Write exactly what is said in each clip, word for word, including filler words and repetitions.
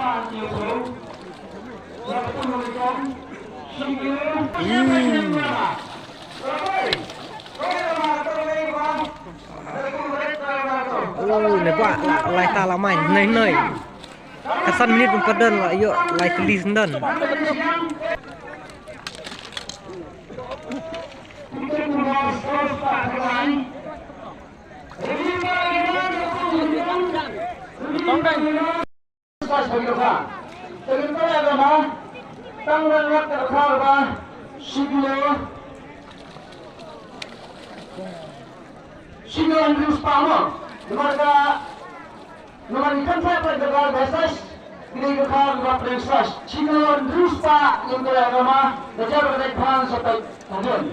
Ui, ne ba la lai ta la main, nei nei. Ka san minit pun padan la ïoh lai kali sendon. Tang dan wat ka kha ba shi kilo, shi kilo hynriew spah mo. Namar ka, namar ka kynthei pat ka ba ba sas, kine ka kha ba pyrshah sas. Shi kilo hynriew spah ngin kyrkhu ïa ka ma, ka jar ka dei phan sa peit hadien.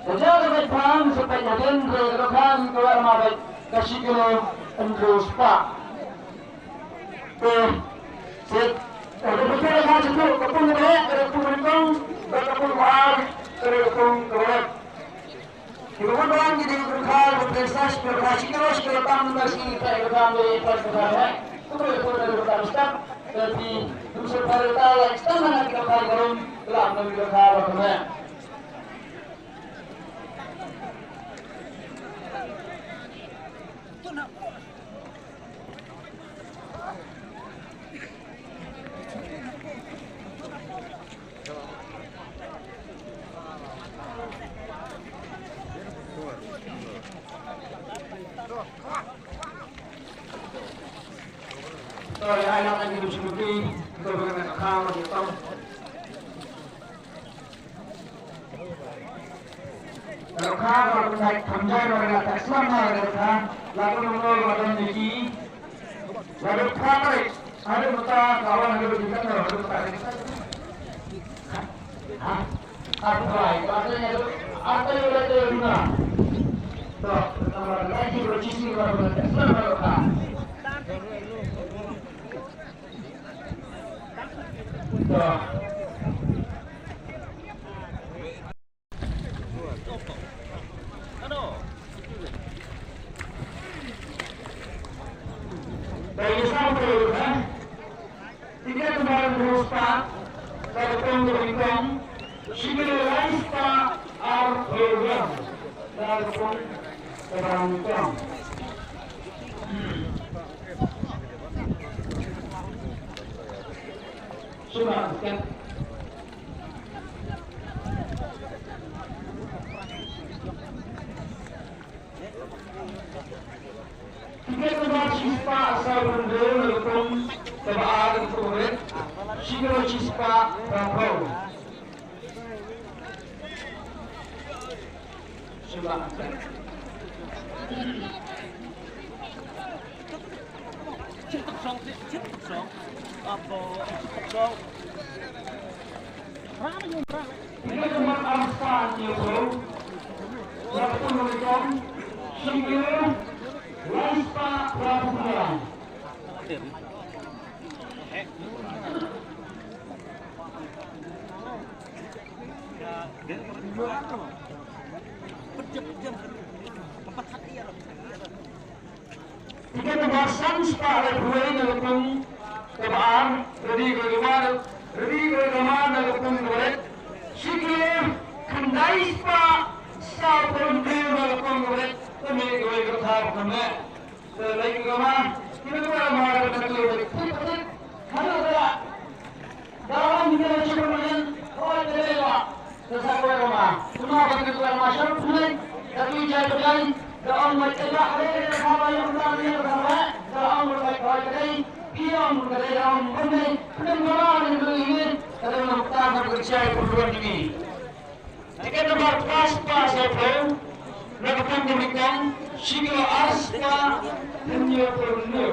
Ka jar ka dei phan sa peit hadien, re ka kha ngin kyrkhu ïa ka ma dei ka shi kilo hynriew spah. Te, sit. Ka dei phan sa peit hadien, ka pung ka dei, ka dei pung ka dei, ka dei pung ka dei, ka dei pung ka dei. Kiba bun bang ki dei ki kha, ki dei sas, ki kha shi kilo, shi kilo tam, ki kha shi kilo tam, ki kha shi kilo tam, eh. Ki kha shi kilo tam, step. Tapi, dum se pare ta la, step mana ki kha ki rum, la mana ki kha la kha. Tiket nomor dua spah, ka kong ka bengkong, shi kilo lai spah arphew gram. Ka kong ka bengkong. Shuwa, tiket. Tiket nomor shispah sawphew hynriew na ka pung kaba ar na ka pung rit, shi kilo shispah phra phew. Shuwa. Tiket nomor san spah laiphew wei na ka pung kaba ar, ready ka kama, ready ka kama na ka pung kaba rit. Shi kilo khyndai spah sawphew hynriew na ka pung kaba rit. Te me kawei ka thap ka me. Te lai ka kama, kino kino ma ka na kilo ba thik thik. Hano ka. Dalam kita cuba main, oh, kita lewat. Kita satu rumah. Semua bagi kita masuk, pulih. Tapi jangan berjalan. Dalam mereka ada yang sama yang tak ada yang sama. Dalam mereka ada yang bilang mereka yang benar. Kita malah yang dulu ini. Kita nak tak berjaya perluan ini. Tiket nomor phra spah sawphew, na ka pung ka bengkong, shi kilo ar spah hynñiewphew hynñiew.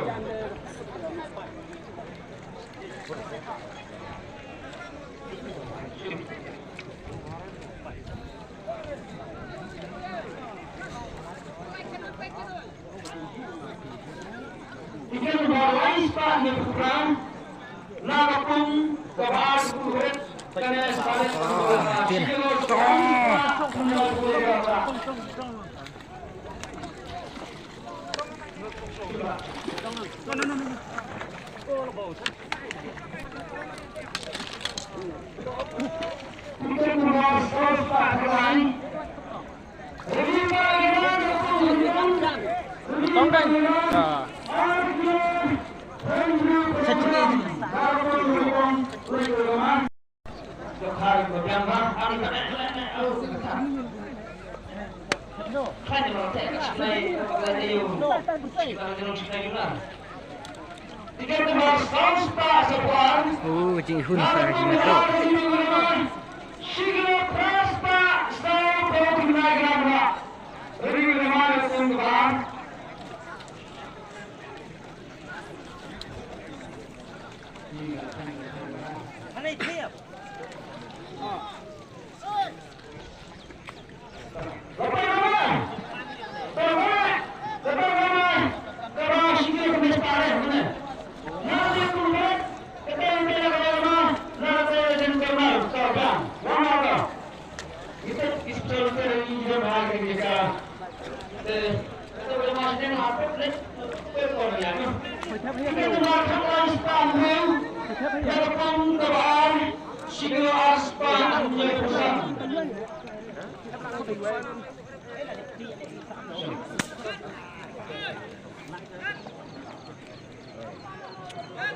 Tiket nomor lai spah hynñiewphew phra, na ka pung kaba ar ka pung rit, kane spah rit. Oh, jinghun sa jingto.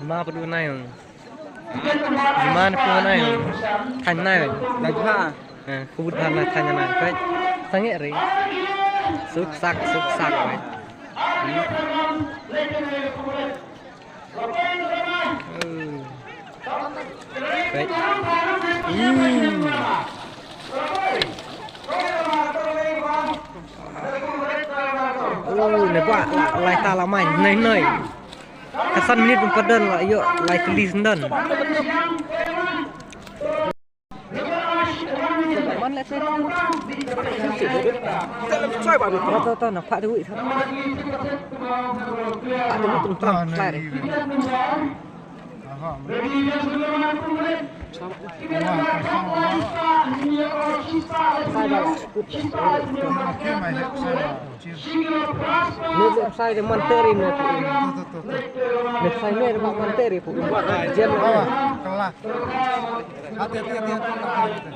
Ma pdu nai. Ma pdu nai. Than nai. Nai ha. Eh, kubut han na than nai. Kai. Sange re. Suk sak, suk sak re. Hmm. Hmm. Kai. Hmm. Oh, ne ba la, lai ta la mai, nai nai. Ka san minit pun padan la, ïoh lai kali sendan. Man la se. To, to, to, na pha dui. Pha dui tum tum. Sai de manteri ne. Ne sai ne ba manteri pu. Jen. Kala. Hati, hati, hati, hati, hati.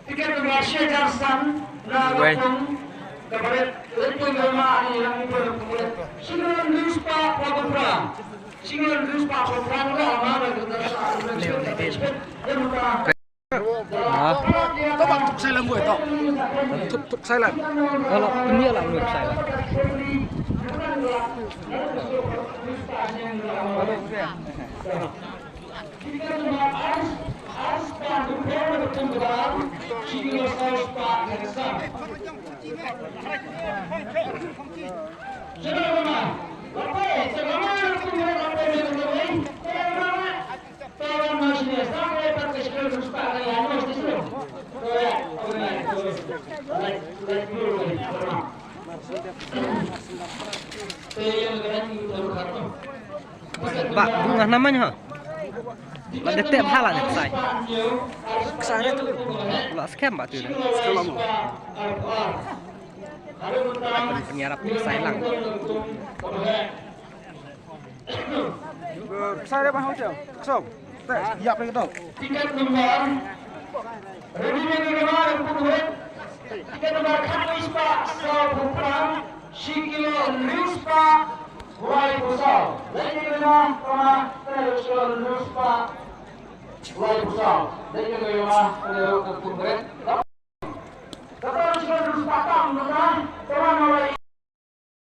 Tiket nomor shi hajar san na Wei. Rukung, ka barit Rukung Rema ni lang ni pun kumule. Shingon Rispa Pagupra. Shingon Rispa Pagupra ni la ma na kita sa. Leo ni deh. Dia muka. Ah. To bang tuk silent gue to. Tuk, tuk silent. Kalau dunia lah menurut saya. Ba, bunga namanya ha. Ba, detek bha la, detek sai. Sai tu. La scam ba tu. Scam ba mu. Penyarap sai lang. Sai de ba hau jam. Kosong. Te, ïap ïa ka dok. Tiket number. Ready, ready, ready, ready. Tiket number khatwei spah saw phew phra, shi kilo hynriew spah laiphew saw. Leit ïa ka number, kama, kane shi kilo hynriew spah laiphew saw. Leit ïa ka number, kane ka number.